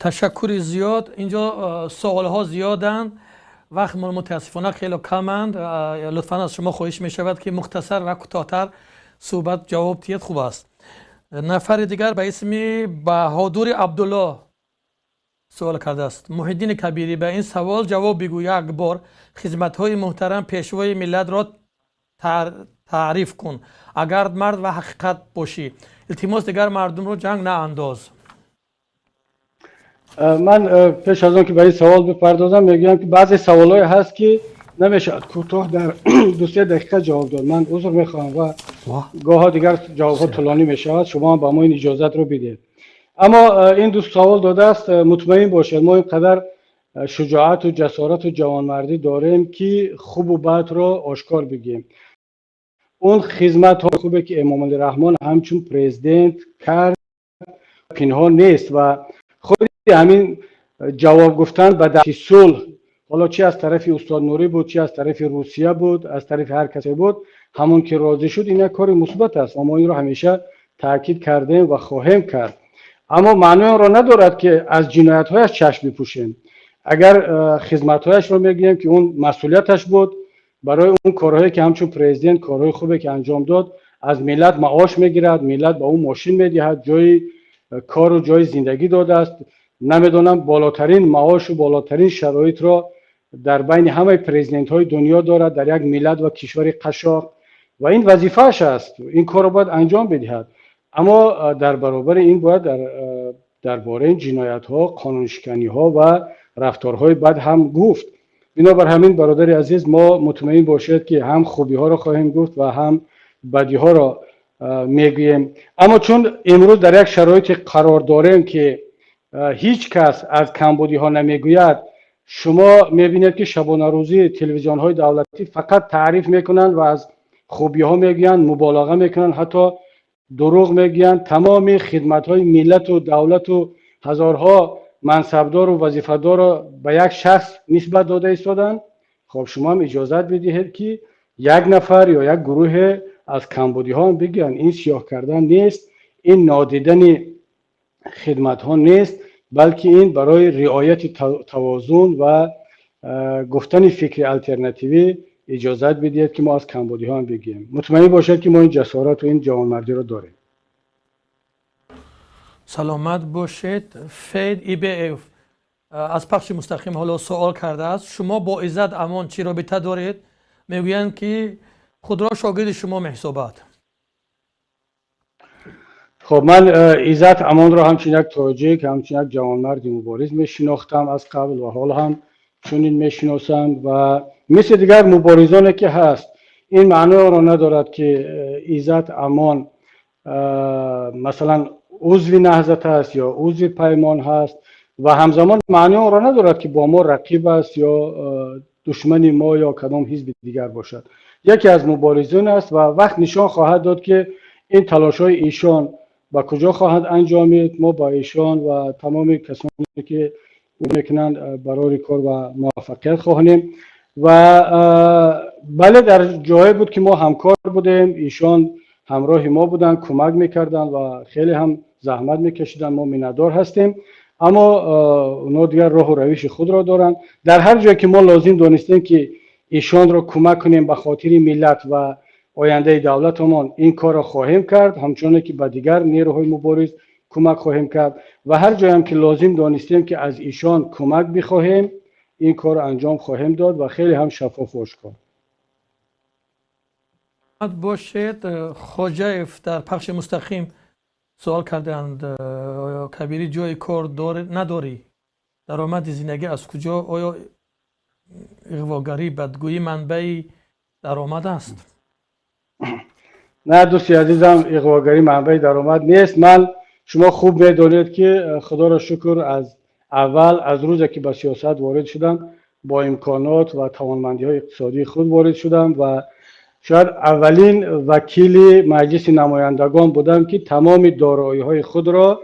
Ташаккури зиёд. Инҷо суолҳо зиёданд, вақт мутаассифона хеле каманд. Лутфан аз шумо хоҳиш мешавад, ки мухтасар ва кӯтоҳтар суҳбат ҷавоб диҳед, хуб аст. Нафари дигар ба исми Баҳодури Абдулло суол кардааст: Муҳиддини Кабирӣ, ба ин савол ҷавоб бигӯ як бор. Хизматҳои муҳтарам Пешвои миллатро таъриф кун, агар мард ва ҳақиқат бошӣ. Илтимос, дигар мардумро ҷанг наандоз. Ман пеш аз он ки ба ин савол бипардозам, мегӯям, ки баъзе саволҳое ҳаст, ки намешавад кӯтоҳ дар 2-се дақиқа ҷавоб дод. Ман узр мехоҳам ва гоҳо дигар ҷавобҳо тӯлонӣ мешавад. Шумо ҳам ба мо ин иҷозатро бидиҳед. Аммо ин дӯст савол додааст. Мутмаин бошед, мо ин қадар шуҷоату ҷасорату ҷавонмардӣ дорем, ки хубу бадро ошкор бигӯем. Он хизматҳои хубе, ки Эмомалӣ Раҳмон ҳамчун президент кард, пинҳон нест ва худи ҳамин ҷавоб гуфтан ба даъвати сулҳ, ҳоло чи аз тарафи устод Нурӣ буд, чи аз тарафи Русия буд, аз тарафи ҳар касе буд, ҳамон ки розӣ шуд, ин як кори мусбат аст ва мо инро ҳамеша таъкид кардем ва хоҳем кард. Аммо маънои онро надорад, ки аз ҷиноятҳояш чашм бипӯшем. Агар хизматҳояшро мегӯем, ки он масъулияташ буд, барои он корҳое, ки ҳамчун президент корҳои хубе, ки анҷом дод, аз миллат маош мегирад, миллат ба ӯ мошин медиҳад, ҷои кору ҷои зиндагӣ додааст. Намедонам, болотарин маошу болотарин шароитро дар байни ҳамаи президентҳои дунё дорад дар як миллат ва кишвари қашшоқ ва ин вазифааш аст, ин корро бояд анҷом бидиҳад. Аммо дар баробари ин бояд дар бораи ҷиноятҳо, қонуншиканиҳо ва рафторҳои бад ҳам гуфт. Бинобар ҳамин, бародари азиз, мо, мутмаин бошед, ки ҳам хубиҳоро хоҳем гуфт ва ҳам бадиҳоро мегӯем. Аммо чун имрӯз дар як шароите қарор дорем, ки ҳеҷ кас аз камбудиҳо намегӯяд, шумо мебинед, ки шабонарӯзӣ телевизионҳои давлатӣ фақат таъриф мекунанд ва аз хубиҳо мегӯянд, муболиға мекунанд, ҳатто дурӯғ мегӯянд. Тамоми хидматҳои миллату давлату ҳазорҳо мансабдору вазифадорро ба як шахс нисбат дода истоданд. Хоб, шумо ҳам иҷозат бидиҳед, ки як нафар ё як гурӯҳе аз камбудиҳо бигӯянд. Ин сиёҳ кардан нест, ин нодидани хидматҳо нест, балки ин барои риояти тавозун ва гуфтани фикри алтернативӣ. Иҷозат бидиҳед, ки мо аз камбудиҳо ҳам бигӯем. Мутмаин бошед, ки мо ин ҷасорату ин ҷавонмардиро дорем. Саломат бошед. Фед Ибеев аз пахши мустақим ҳоло суол кардааст: шумо бо Иззат Амон чӣ робита доред? Мегӯянд, ки худро шогирди шумо меҳисобад. Хоб, ман Иззат Амонро ҳамчун як тоҷик, ҳамчун як ҷавонмарди мубориз мешинохтам аз қабл ва ҳол ҳам чунин мешиносам ва мисли дигар муборизоне, ки ҳаст. Ин маъноро надорад, ки Иззат Амон масалан узви Наҳзат аст ё узви Паймон ҳаст ва ҳамзамон маъни онро надорад, ки бо мо рақиб аст ё душмани мо ё кадом ҳизби дигар бошад. Яке аз муборизон аст ва вақт нишон хоҳад дод, ки ин талошҳои эшон ба куҷо хоҳад анҷомид. Мо ба эшон ва тамоми касоне, ки мекунанд, барори кор ва муваффақият хоҳонем. Ва бале, дар ҷое буд, ки мо ҳамкор будем, эшон ҳамроҳи мо буданд, кӯмак мекарданд ва хеле ҳам заҳмат мекашиданд. Мо миннатдор ҳастем, аммо онҳо дигар роҳу равиши худро доранд. Дар ҳар ҷое, ки мо лозим донистем, ки эшонро кӯмак кунем ба хотири миллат ва ояндаи давлатамон, ин корро хоҳем кард, ҳамчуноне ки ба дигар нерӯҳои мубориз кӯмак хоҳем кард. Ва ҳар ҷоям, ки лозим донистем, ки аз эшон кӯмак бихоҳем, ин корро анҷом хоҳем дод ва хеле ҳам шаффофу ошкор. Бошед. Хоҷаев дар пахши мустақим суол карданд: Кабирӣ, ҷои кор надорӣ, даромади зиндагӣ аз куҷо? Оё иғвогарӣ, бадгӯӣ манбаи даромад аст? На, дӯсти азизам, иғвогарӣ манбаи даромад нест. Ман, шумо хуб медонед, ки худоро шукр, аз аввал, аз рӯзе ки ба сиёсат ворид шудам, бо имконот ва тавонмандиҳои иқтисодии худ ворид шудам ва шояд аввалин вакили Маҷлиси намояндагон будам, ки тамоми дороиҳои худро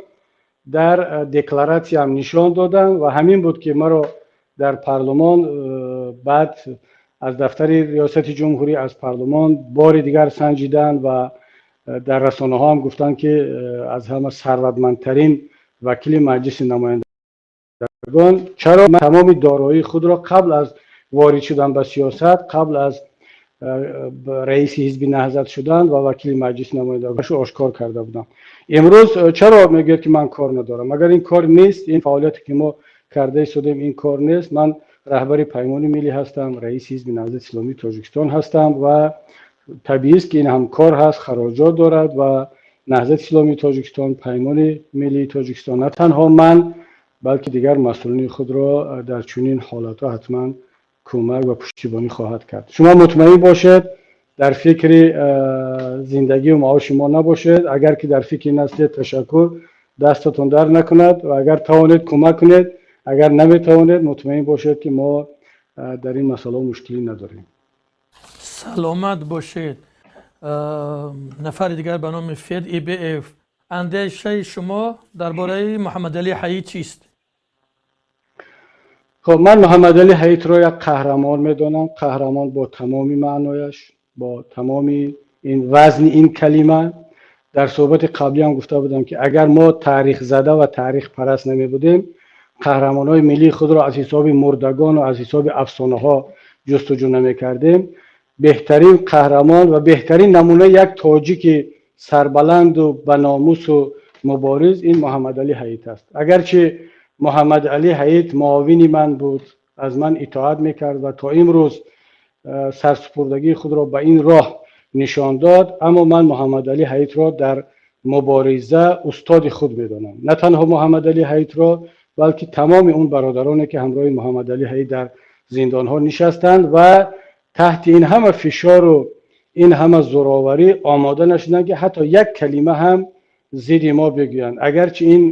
дар декларатсиям нишон додам. Ва ҳамин буд, ки маро дар парлумон, баъд аз дафтари риёсати ҷумҳурӣ, аз парлумон бори дигар санҷиданд ва дар расонаҳо ҳам гуфтанд, ки аз ҳама сарватмандтарин вакили Маҷлиси намояндагон. намояндагон, чаро ман тамоми дороии худро қабл аз ворид шудан ба сиёсат, қабл аз раиси ҳизби Наҳзат шудан ва вакили Маҷлиси намояндагон ошкор карда будам? Имрӯз чаро мегӯяд, ки ман кор надорам? Агар ин кор нест, ин фаъолияте ки мо карда истодем, ин кор нест? Ман раҳбари Паймони Миллӣ ҳастам, раиси ҳизби Наҳзати Исломии Тоҷикистон ҳастам ва табиист, ки ин ҳам кор ҳаст, хароҷот дорад ва Наҳзати Исломии Тоҷикистон, Паймони Миллии Тоҷикистон, на танҳо ман, балки дигар масъулини худро дар чунин ҳолатҳо ҳатман кӯмак ва пуштибонӣ хоҳад кард. Шумо мутмаин бошед, дар фикри зиндагию маоши мо набошед. Агар ки дар фикри ин ҳастед, ташаккур, дастатон дард накунад ва агар тавонед, кӯмак кунед. Агар наметавонед, мутмаин бошед, ки мо дар ин масъала мушкилӣ надорем. Саломат бошед. Нафари дигар ба номи Фед ИБФ: андешаи шумо дар бораи Муҳаммадалӣ Ҳаид чист? Хуб, ман Муҳаммадалӣ Ҳаитро як қаҳрамон медонам, қаҳрамон бо тамоми маънояш, бо тамоми ин вазни ин калима. Дар суҳбати қаблӣ ҳам гуфта будам, ки агар мо таърихзада ва таърихпараст намебудем, қаҳрамонҳои миллии худро аз ҳисоби мурдагону аз ҳисоби афсонаҳо ҷустуҷӯ намекардем, беҳтарин қаҳрамон ва беҳтарин намунаи як тоҷики сарбаланду баномусу мубориз ин Муҳаммадалӣ Ҳаит аст. Агарчи Муҳаммадалӣ Ҳаит муовини ман буд, аз ман итоат мекард ва то имрӯз сарсупурдагии худро ба ин роҳ нишон дод, аммо ман Муҳаммадалӣ Ҳаитро дар мубориза устоди худ медонам. На танҳо Муҳаммадалӣ Ҳаитро, балки тамоми он бародароне, ки ҳамроҳи Муҳаммадалӣ Ҳаит дар зиндонҳо нишастанд ва таҳти ин ҳама фишору ин ҳама зӯроварӣ омода нашуданд, ки ҳатто як калима ҳам зидди мо бигӯянд. Агарчи ин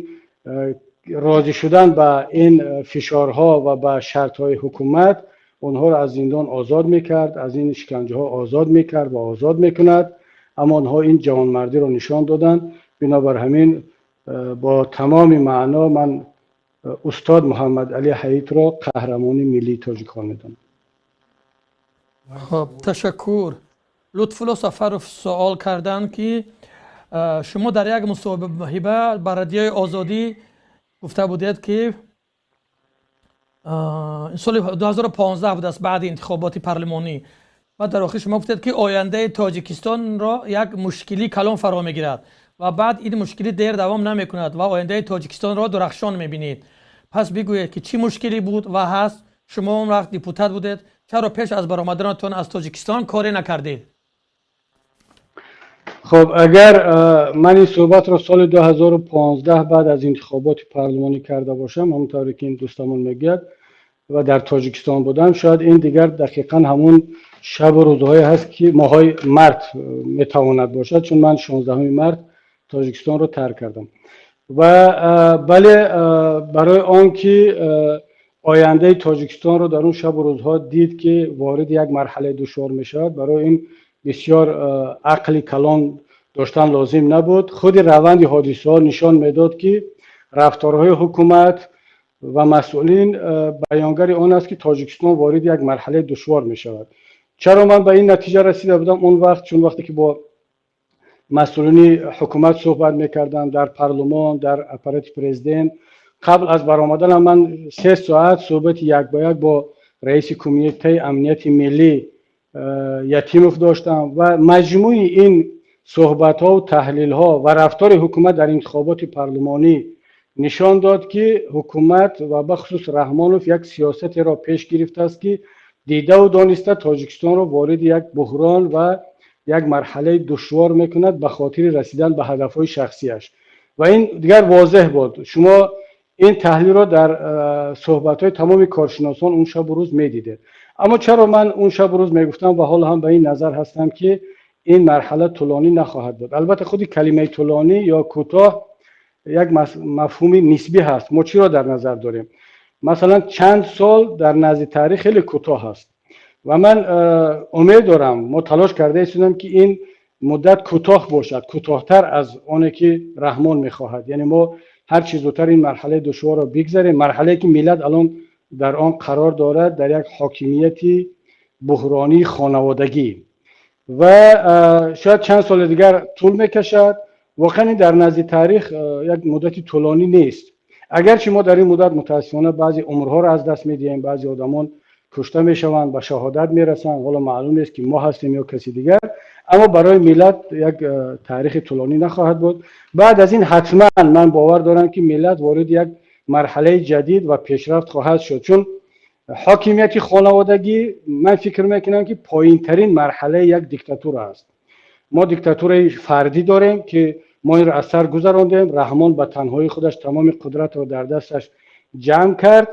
розӣ шудан ба ин фишорҳо ва ба шартҳои ҳукумат онҳоро аз зиндон озод мекард, аз ин шиканҷаҳо озод мекард ва озод мекунад, аммо онҳо ин ҷавонмардиро нишон доданд. Бинобар ҳамин, бо тамоми маъно ман устод Муҳаммадалӣ Ҳаитро қаҳрамони миллии тоҷикон медонам. Хуб, ташаккур. Лутфулло Сафаров суол карданд, ки шумо дар як мусоҳиба ба Радиои Озодӣ гуфта будед, ки соли 2015 будааст, баъди интихоботи парлумонӣ, ва дар охир шумо гуфтед, ки ояндаи Тоҷикистонро як мушкилии калон фаро мегирад ва баъд ин мушкилӣ дер давом намекунад ва ояндаи Тоҷикистонро дурахшон мебинед. Пас бигӯед, ки чӣ мушкилӣ буд ва ҳаст? Шумо он вақт депутат будед, чаро пеш аз баромаданатон аз Тоҷикистон коре накардед? Хуб, агар ман ин суҳбатро соли 2015 баъд аз интихоботи парлумонӣ карда бошам, ҳамон тавре ки ин дӯстамон мегӯяд, ва дар Тоҷикистон будам, шояд ин дигар дақиқан ҳамун шабу рӯзҳое ҳаст, ки моҳҳои март метавонад бошад, чун ман 16 март Тоҷикистонро тарк кардам. Ва бале, барои он ки ояндаи Тоҷикистонро дар он шабу рӯзҳо дид, ки вориди як марҳалаи душвор мешавад, барои ин бисёр ақли калон доштан лозим набуд. Худи раванди ҳодисаҳо нишон медод, ки рафторҳои ҳукумат ва масъулин баёнгари он аст, ки Тоҷикистон вориди як марҳалаи душвор мешавад. Чаро ман ба ин натиҷа расида будам он вақт? Чун вақте ки бо масъулини ҳукумат суҳбат мекардам дар парлумон, дар аппарати президент, қабл аз баромаданам ман 3 соат суҳбати як ба як бо раиси Кумитаи амнияти миллӣ Ятимов доштам ва маҷмӯи ин суҳбатҳову таҳлилҳо ва рафтори ҳукумат дар интихоботи парлумонӣ нишон дод, ки ҳукумат ва бахусус Раҳмонов як сиёсатеро пеш гирифтааст, ки дидаву дониста Тоҷикистонро вориди як буҳрон ва як марҳалаи душвор мекунад ба хотири расидан ба ҳадафҳои шахсияш. Ва ин дигар возеҳ буд. Шумо ин таҳлилро дар суҳбатҳои тамоми коршиносон он шабу рӯз медидед. Аммо чаро ман он шабу рӯз мегуфтам ва ҳоло ҳам ба ин назар ҳастам, ки ин марҳала тӯлонӣ нахоҳад буд? Албатта, худи калимаи тӯлонӣ ё кӯтоҳ як мафҳуми нисбӣ ҳаст. Мо чиро дар назар дорем? Масалан, чанд сол дар назди таърих хеле кӯтоҳ аст ва ман умед дорам, мо талош карда истодем, ки ин муддат кӯтоҳ бошад, кӯтоҳтар аз оне ки Раҳмон мехоҳад. Яъне мо ҳар чӣ зудтар ин марҳалаи душворро бигзарем, марҳалае ки миллат алон дар он қарор дорад, дар як ҳокимияти буҳронии хонаводагӣ, ва шояд чанд соли дигар тӯл мекашад. Воқеан, ин дар назди таърих як муддати тӯлонӣ нест. Агарчи мо дар ин муддат мутаассифона баъзе умрҳоро аз даст медиҳем, баъзе одамон кушта мешаванд, ба шаҳодат мерасанд, ҳоло маълум нест, ки мо ҳастем ё каси дигар, аммо барои миллат як таърихи тӯлонӣ нахоҳад буд. Баъд аз ин ҳатман ман бовар дорам, ки миллат вориди як марҳалаи ҷадид ва пешрафт хоҳад шуд, чун ҳокимияти хонаводагӣ, ман фикр мекунам, ки поинтарин марҳалаи як диктатура аст. Мо диктатураи фардӣ дорем, ки мо инро аз сар гузарондем. Раҳмон ба танҳоии худаш тамоми қудратро дар дасташ ҷамъ кард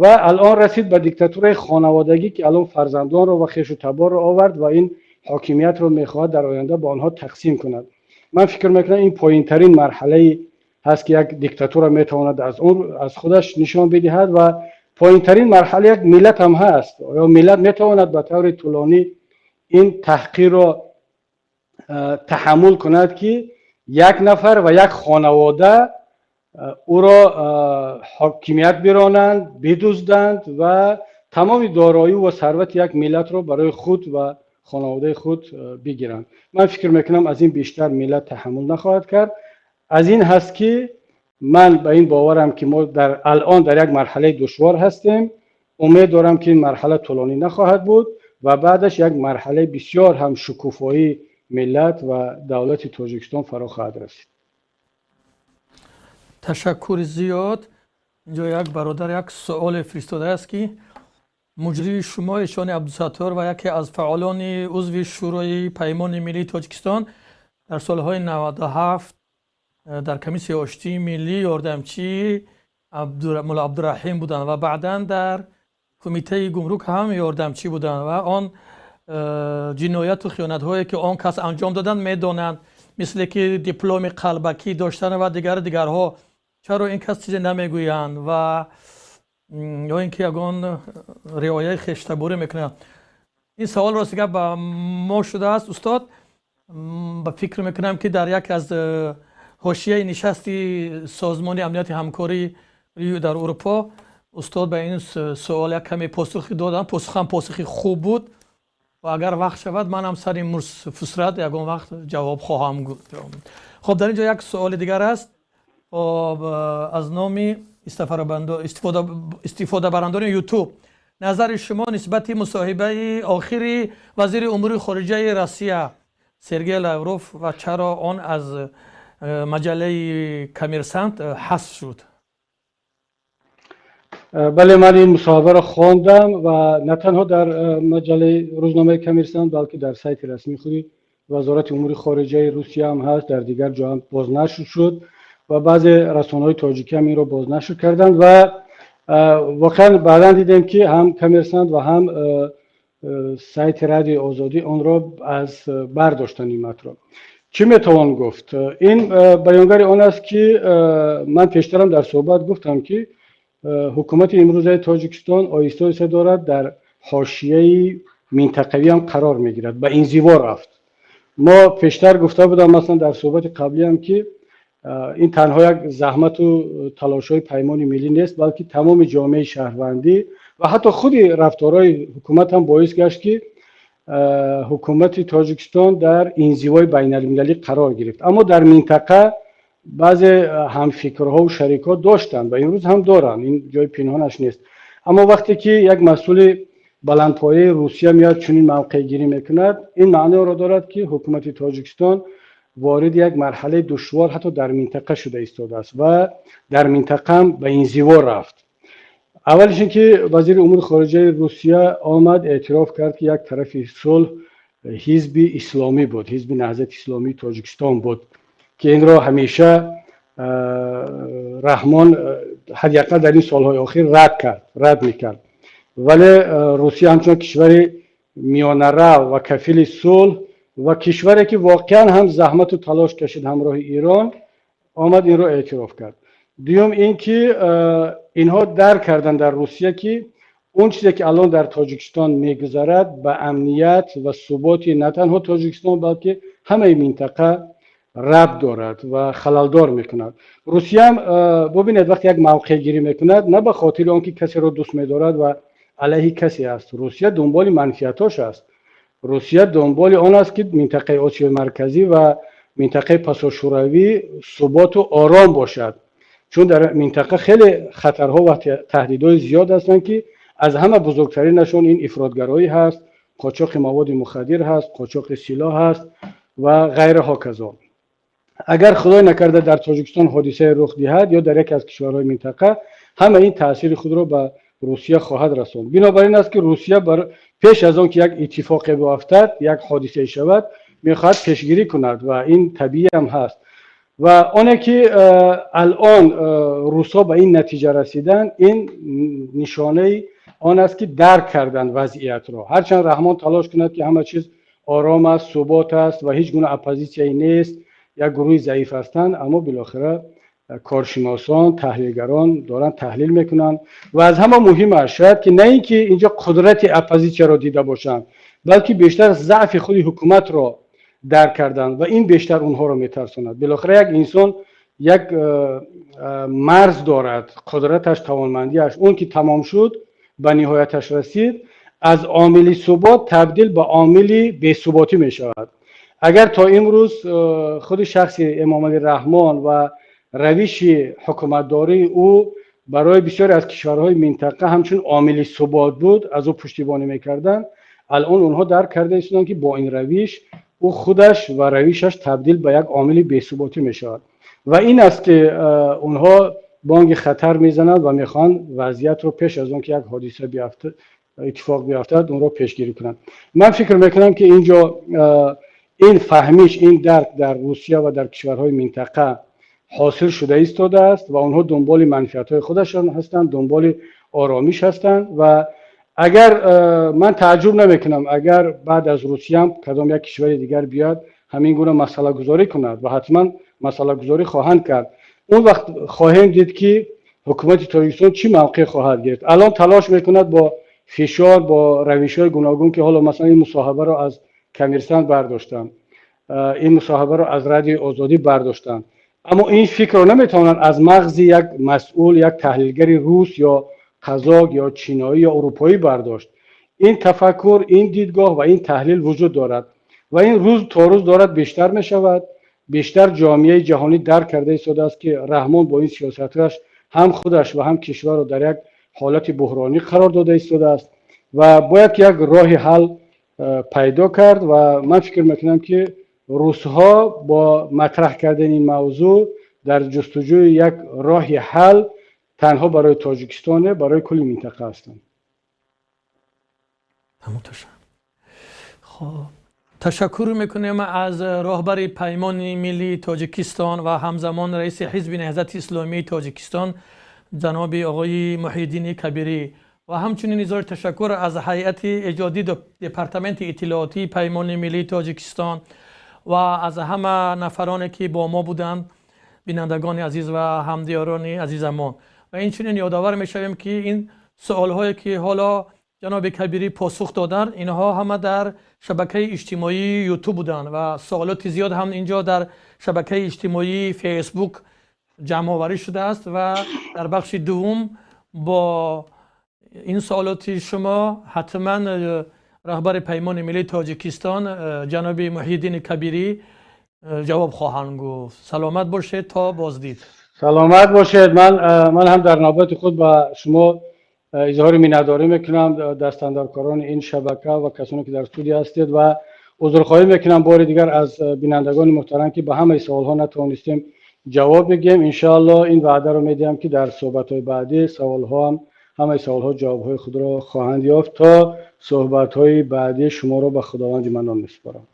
ва алон расид ба диктатураи хонаводагӣ, ки алон фарзандонро ва хешу таборро овард ва ин ҳокимиятро мехоҳад дар оянда ба онҳо тақсим кунад. Ман фикр мекунам, ин поинтарин марҳалаи ҳаст, ки як диктатура метавонад аз он аз худаш нишон бидиҳад, ва поинтарин марҳала як миллат ҳам ҳаст. Оё миллат метавонад ба таври тӯлонӣ ин таҳқирро таҳаммул кунад, ки як нафар ва як хонавода ӯро ҳокимият биронанд, бидузданд ва тамоми дороӣ ва сарвати як миллатро барои худ ва хонаводаи худ бигиранд? Ман фикр мекунам, аз ин бештар миллат таҳаммул нахоҳад кард. Аз ин ҳаст, ки ман ба ин боварам, ки мо дар алон дар як марҳалаи душвор ҳастем. Умед дорам, ки ин марҳала тӯлонӣ нахоҳад буд ва баъдаш як марҳалаи бисёр ҳам шукуфоии миллат ва давлати Тоҷикистон фаро хоҳад расид. Ташаккури зиёд. Инҷо як бародар як суоле фиристодааст, ки муҷрии шумо Эшони Абдусаттор ва яке аз фаъолони узви Шӯрои Паймони Миллии Тоҷикистон дар солҳои 97 дар Комиссияи Оштии Миллӣ ёрдамчии Мулло Абдураҳим буданд ва баъдан дар Кумитаи гумрук ҳам ёрдамчӣ буданд ва он ҷинояту хиёнатҳое, ки он кас анҷом доданд, медонанд, мисле ки дипломи қалбакӣ доштан ва дигару дигарҳо. Чаро ин кас чизе намегӯянд ва ё ин ки ягон риояи хештаборӣ мекунанд? Ин савол рости гап ба мо шудааст, устод. Ба фикр мекунам, ки дар яке аз ҳошияи нишасти Созмони Амнияти Ҳамкорӣ дар Урупо устод ба ин суол як каме посухи доданд. Посухам посухи хуб буд ва агар вақт шавад, манам сари фусрат ягон вақт ҷавоб хоҳам гуфт. Хоб, дар ин ҷо як суоли дигар аст. Хоб, аз номи истифодабарандони Ютуб: назари шумо нисбати мусоҳибаи охири вазири умури хориҷаи Россия Сергей Лавров ва чаро он аз маҷаллаи Коммерсант ҳазф шуд? Бале, ман ин мусоҳибаро хондам ва на танҳо дар маҷаллаи рӯзномаи Коммерсант, балки дар сайти расмии худи Вазорати умури хориҷаи Русия ҳам ҳаст, дар дигар ҷо ҳам бознашр шуд ва баъзе расонаҳои тоҷикӣ ҳам инро бознашр карданд. Ва воқеан баъдан дидем, ки ҳам Коммерсант ва ҳам сайти Радиои Озодӣ онро аз бардоштанд, ин матнро. Чӣ метавон гуфт? Ин баёнгари он аст, ки ман пештарам дар суҳбат гуфтам, ки ҳукумати имрӯзаи Тоҷикистон оҳиста оҳиста дорад дар ҳошияи минтақавӣ ҳам қарор мегирад, ба инзиво рафт. Мо пештар гуфта будам, масалан, дар суҳбати қаблиам, ки ин танҳо як заҳмату талошҳои Паймони Миллӣ нест, балки тамоми ҷомеаи шаҳрвандӣ ва ҳатто худи рафторҳои ҳукумат ҳам боис гашт, ки ҳукумати Тоҷикистон дар инзивои байналмилалӣ қарор гирифт. Аммо дар минтақа баъзе ҳамфикрҳову шарикҳо доштанд ва имрӯз ҳам доранд, ин ҷои пинҳонаш нест. Аммо вақте ки як масъули баландпояи Русия меояд, чунин мавқеъгирӣ мекунад, ин маъноро дорад, ки ҳукумати Тоҷикистон вориди як марҳалаи душвор ҳатто дар минтақа шуда истодааст ва дар минтақаам ба инзиво рафт. Аввалиш ин ки вазири умури хориҷаи Русия омад, эътироф кард, ки як тарафи сулҳ ҳизби исломӣ буд, Ҳизби Наҳзати Исломии Тоҷикистон буд, ки инро ҳамеша Раҳмон ҳадди ақал дар ин солҳои охир рад кард, рад мекард. Вале Русия ҳамчун кишвари миёнарав ва кафили сулҳ ва кишваре, ки воқеан ҳам заҳмату талош кашид ҳамроҳи Эрон, омад, инро эътироф кард. Дуюм ин ки инҳо дарк карданд дар Русия, ки он чизе, ки алон дар Тоҷикистон мегузарад, ба амният ва суботи на танҳо Тоҷикистон, балки ҳамаи минтақа рабт дорад ва халалдор мекунад. Русияам, бубинед, вақте як мавқеъгирӣ мекунад, на ба хотири он ки касеро дӯст медорад ва алайҳи касе аст. Русия дунболи манфиатош аст. Русия дунболи он аст, ки минтақаи Осиёи Марказӣ ва минтақаи пасошӯравӣ суботу ором бошад. Чун дар минтақа хеле хатарҳо ва таҳдидҳои зиёд ҳастанд, ки аз ҳама бузургтаринашон ин ифротгароӣ ҳаст, қочоқи маводи мухаддир ҳаст, қочоқи силоҳ ҳаст ва ғайра ҳоказо. Агар худой накарда дар Тоҷикистон ҳодисае рух диҳад ё дар яке аз кишварҳои минтақа, ҳама ин таъсири худро ба Русия хоҳад расонд. Бинобар ин аст, ки Русия пеш аз он ки як иттифоқе биафтад, як ҳодисае шавад, мехоҳад пешгирӣ кунад ва ин табиӣ ҳам ҳаст. Ва оне ки алон русҳо ба ин натиҷа расиданд, ин нишонаи он аст, ки дарк карданд вазъиятро. Ҳарчанд Раҳмон талош кунад, ки ҳама чиз ором аст, субот аст ва ҳеҷ гуна оппозитсияе нест, як гурӯҳи заиф ҳастанд, аммо билохира коршиносон, таҳлилгарон доранд таҳлил мекунанд. Ва аз ҳама муҳимаш шояд ки на ин ки инҷо қудрати оппозитсияро дида бошанд, балки бештар заъфи худи ҳукуматро дарк карданд ва ин бештар онҳоро метарсонад. Билохира як инсон як марз дорад, қудраташ, тавонмандиаш. Он ки тамом шуд, ба ниҳояташ расид, аз омили субот табдил ба омили бесуботӣ мешавад. Агар то имрӯз худи шахси Эмомалӣ Раҳмон ва равиши ҳукуматдории ӯ барои бисёре аз кишварҳои минтақа ҳамчун омили субот буд, аз ӯ пуштибонӣ мекарданд, алон онҳо дарк карда истоданд, ки бо ин равиш ӯ худаш ва равишаш табдил ба як омили бесуботӣ мешавад. Ва ин аст, ки онҳо бонги хатар мезананд ва мехоҳанд вазъиятро пеш аз он ки як ҳодиса иттифоқ биафтад, онро пешгирӣ кунанд. Ман фикр мекунам, ки инҷо ин фаҳмиш, ин дарк дар Русия ва дар кишварҳои минтақа ҳосил шуда истодааст ва онҳо дунболи манфиатҳои худашон ҳастанд, дунболи оромиш ҳастанд. Ва агар ман тааҷҷуб намекунам, агар баъд аз Русияам кадом як кишвари дигар биёяд, ҳамин гуна масъалагузорӣ кунад ва ҳатман масъалагузорӣ хоҳанд кард. Он вақт хоҳем дид, ки ҳукумати Тоҷикистон чӣ мавқеъ хоҳад гирифт. Алон талош мекунад бо фишор, бо равишҳои гуногун, ки ҳоло масалан ин мусоҳибаро аз Коммерсант бардоштанд, ин мусоҳибаро аз Радиои Озодӣ бардоштанд, аммо ин фикрро наметавонанд аз мағзи як масъул, як таҳлилгари рус ё қазоқ ё чиноӣ ё урупоӣ бардошт. Ин тафаккур, ин дидгоҳ ва ин таҳлил вуҷуд дорад ва ин рӯз то рӯз дорад бештар мешавад. Бештар ҷомеаи ҷаҳонӣ дарк карда истодааст, ки Раҳмон бо ин сиёсаташ ҳам худаш ва ҳам кишварро дар як ҳолати буҳронӣ қарор дода истодааст ва бояд ки як роҳи ҳал пайдо кард. Ва ман фикр мекунам, ки русҳо бо матраҳ кардани ин мавзӯъ дар ҷустуҷӯи як роҳи ҳал танҳо барои Тоҷикистон не, барои кулли минтақа ҳастанд. Хоб, ташаккур мекунем аз роҳбари Паймони миллии Тоҷикистон ва ҳамзамон раиси Ҳизби Наҳзати Исломии Тоҷикистон ҷаноби оғои Муҳиддини Кабирӣ ва ҳамчунин изҳори ташаккур аз ҳайати эҷодии Департаменти иттилоотии Паймони миллии Тоҷикистон ва аз ҳама нафароне, ки бо мо буданд, бинандагони азиз ва ҳамдиёрони азизамон. Ва инчунин ёдовар мешавем, ки ин суолҳое, ки ҳоло ҷаноби Кабирӣ посух доданд, инҳо ҳама дар шабакаи иҷтимоии Ютуб буданд ва суолоти зиёд ҳам инҷо дар шабакаи иҷтимоии Фейсбук ҷамъоварӣ шудааст ва дар бахши дуввум бо ин суолоти шумо ҳатман раҳбари Паймони миллии Тоҷикистон ҷаноби Муҳиддини Кабирӣ ҷавоб хоҳанд гуфт. Саломат бошед, то боздид. Саломат бошед. Ман ҳам дар навбати худ ба шумо изҳори миннатдорӣ мекунам, дастандаркорони ин шабака ва касоне, ки дар студия ҳастед, ва узрхоҳӣ мекунам бори дигар аз бинандагони муҳтарам, ки ба ҳамаи саволҳо натавонистем ҷавоб бигӯем. Иншоалло, ин ваъдаро медиҳам, ки дар суҳбатҳои баъдӣ саволҳоам, ҳамаи саволҳо ҷавобҳои худро хоҳанд ёфт. То суҳбатҳои баъдӣ шуморо ба Худованди Маннон месупорам.